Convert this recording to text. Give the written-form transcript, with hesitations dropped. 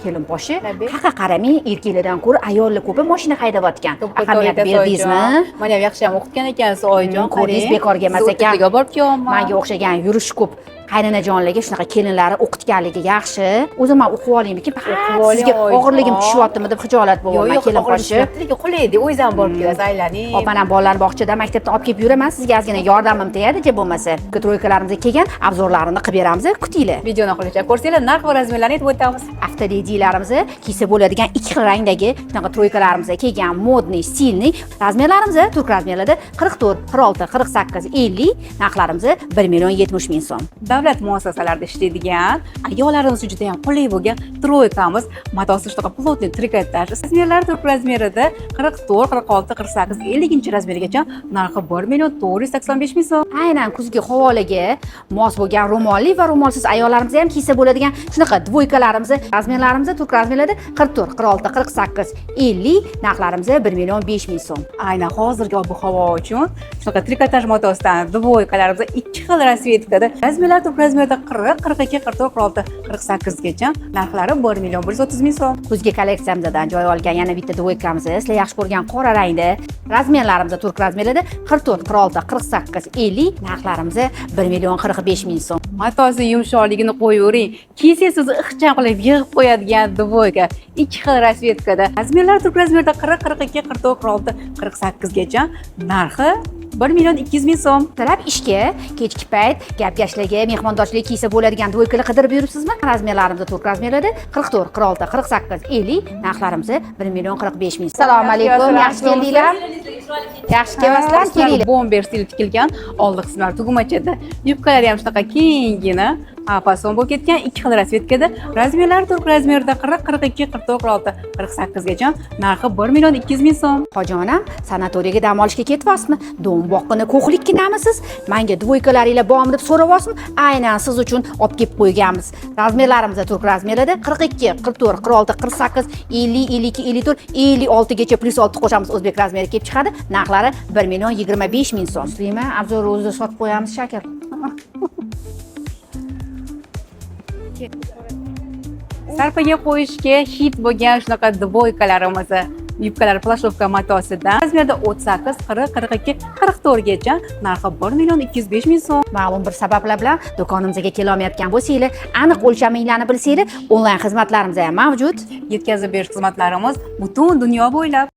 Kelinposhi, Tabiiy. Qayerqa qaramang, erkaklardan ko'ra ayollar ko'pi mashina haydayotgan. Ahamiyat berdingizmi? Mana ham yaxshi ham o'qitgan ekansiz, oyijon. Ko'rdingiz, bekorga emas Sizni ekan. o'rtaga borib kelyapman. Manga o'xshagan yurish ko'p qaynanajonlarga shunaqa kelinlari o'qitganligi yaxshi. O'zim ham o'qib olaymikin, faqat O'qib oling, sizga oyijon. Og'irligim tushyaptimi deb xijolat Yo'q, bo'lyapman, yo'q, kelinposhi. lekin qulaydi, o'zingiz ham borib kelasiz, aylaning. Opam ham bolalarni bog'chadan, maktabdan olib kelib yuraman, sizga ozgina yordamim tegadi, deb bo'lmasa. Тройка larimizga kelgan обзор larini qilib beramiz, kutinglar. Videoni oxirigacha ko'rsanglar, narx va razmerlarni aytib o'tamiz. Avtoledilarimiz kiysa bo'ladigan ikki xil rangdagi shunaqa тройка larimiz kelgan, модный, стильный. Razmerlarimiz turk razmerlarda 44, 46, 48, 50, narxlarimiz 1 million 70 ming so'm. Davlat muassasalarida ishlaydigan ayollarimiz uchun juda ham qulay bo'lgan тройка miz, matosi shunaqa плотный trikotaj. Razmerlari turk razmerida 44, 46, 48, 50 razmergacha, narxi 1 million 485 ming so'm. Aynan kuzgi havolaga mos bo'lgan ro'molli va ro'molsiz ayollarimiz ham kiysa bo'ladigan shunaqa двойка larimiz, razmerlarimiz turk razmerlarda 44, 46, 48, 50, narxlarimiz 1 million 5 ming so'm. Aynan hozirgi ob havo uchun shunaqa trikotaj matosidan двойка larimiz ikki xil расцветка da. Razmerlar turk razmerda 40, 42, 44, 46, 48 gacha, narxlari 1 million 130 ming so'm. Kuzgi kolleksiyamizdan joy olgan yana bitta двойка miz, sizlar yaxshi ko'rgan qora rangda. Razmerlarimiz turk razmerlarda 44, 46, 48, 50, narxlarimiz 1 million 45 ming so'm. Matosi yumshoqligini qo'yavering, kiysangiz o'zi ixcham qilib yig'ib qo'yadigan двойка ikki xil расцветка da. Razmerlar turk razmerda 40, 42, 44, 46, 48 gacha, narxi 1 million 200 ming so'm. Ertalab ishga, kechki payt gap-gashlarga, mehmondorchilik kiysa bo'ladigan двойка lar qidirib yuribsizmi? Razmerlarimiz turk razmerlarda 44, 46, 48, 50, narxlarimiz 1 million 45 ming. Assalomu alaykum, yaxshi keldinglar? Yaxshi kelasizlar, kelinglar. Bomber stil tikilgan, oldi qismlari tugmachada, yubkalari ham shunaqa kenggina fason bo'lib ketgan, ikki xil расцветка da. Razmerlari turk razmerida 40, 42, 44, 46, 48 gacha, narxi 1 million 200 ming so'm. Hojonam, sanatoriyga dam olishga ketyapsizmi? Do'mboqqina ko'hlikkinamisiz? Manga двойка laringlar bormi deb so'rayapsizmi? Aynan siz uchun olib kelib qo'yganmiz. Razmerlarimiz turk razmerlarda 42, 44, 46, 48, 50, 52, 54, 56 gacha, plyus 6 qo'shamiz, o'zbek razmeri kelib chiqadi. Narxlari 1 million 25 ming so'm. Muslima, обзор o'zida sotib qo'yamiz shakar. Sarpaga qo'yishga hit bo'lgan shunaqa двойка larimiz, yubkalar плащёвка matosidan, razmerda 38, 40, 42, 44 gacha, narxi 1 million 205 ming so'm. Ma'lum bir sabablar bilan do'konimizga kelolmayotgan bo'lsanglar, aniq o'lchaminglarni bilsanglar, onlayn xizmatlarimiz ham mavjud. Yetkazib berish xizmatlarimiz butun dunyo bo'ylab.